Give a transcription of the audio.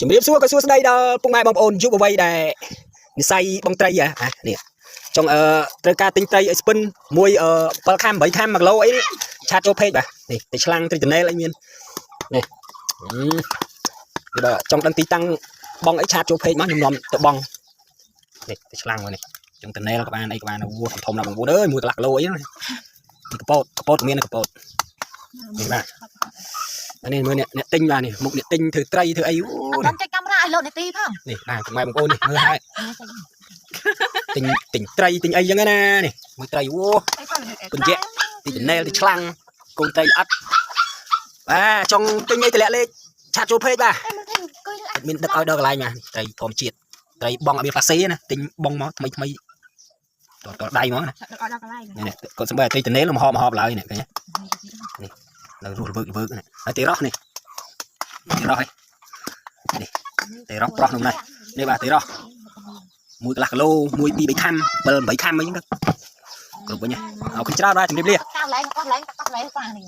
ជំរាបសួរក៏សួស្តីដល់ពុកម៉ែបងប្អូនយុវវ័យដែលនិស័យបងត្រីហ៎នេះចង់អឺត្រូវការទិញត្រីឲ្យស្ពិនមួយអឺ7ខាំ8ខាំ1គីឡូអីនេះchat ចូល page បាទនេះទៅឆ្លាំងត្រីតណែលអីមាននេះនេះបាទចង់ដឹងទីតាំងបងអី chat ចូល page មកខ្ញុំនាំទៅបងនេះទៅឆ្លាំងមកនេះចង់តណែលក៏បានអីក៏បានអូធំធំណាស់បងប្អូនអើយមួយកន្លះគីឡូអីហ្នឹងនេះកពតកពតក៏មានកពតនេះបាទអានេះមើលអ្នកអ្នកទិញបាទនេះមុខអ្នកទិញធ្វើត្រីធ្វើអីអូ អត់ដល់ចេញកាមេរ៉ាឲ្យលោកនេតិផង នេះបាទពុកម៉ែបងប្អូននេះមើលហើយទិញទិញត្រីទិញអីចឹងណានេះមួយត្រីអូពញ្ជាក់ទីចំណែលទីឆ្លាំងកូនត្រីអត់បាទចង់ទិញអីតម្លាក់លេខ chat ចូល page បាទអត់មានដឹកឲ្យដល់កន្លែងបាទត្រីធម្មជាតិត្រីបងអត់មានផ្លាសេណាទិញបងមកថ្មីថ្មីតតដៃហ្មងណា ដឹកឲ្យដល់កន្លែង នេះគាត់សំបីត្រីតណែលមហមហបឡើយនេះឃើញនេះនៅរស់ល្វើកល្វើកនេះហើយទីរោះនេះទីរោះនេះទីរោះប្រុសនោះណានេះបាទទីរោះ មួយកន្លះគីឡូមួយពីរបីខាំ7 8ខាំអីហ្នឹងទៅគ្រប់វិញអរគុណច្រើនបាទជំរាបលា កៅឡើងកោះឡើងកោះឡើងប៉ានេះ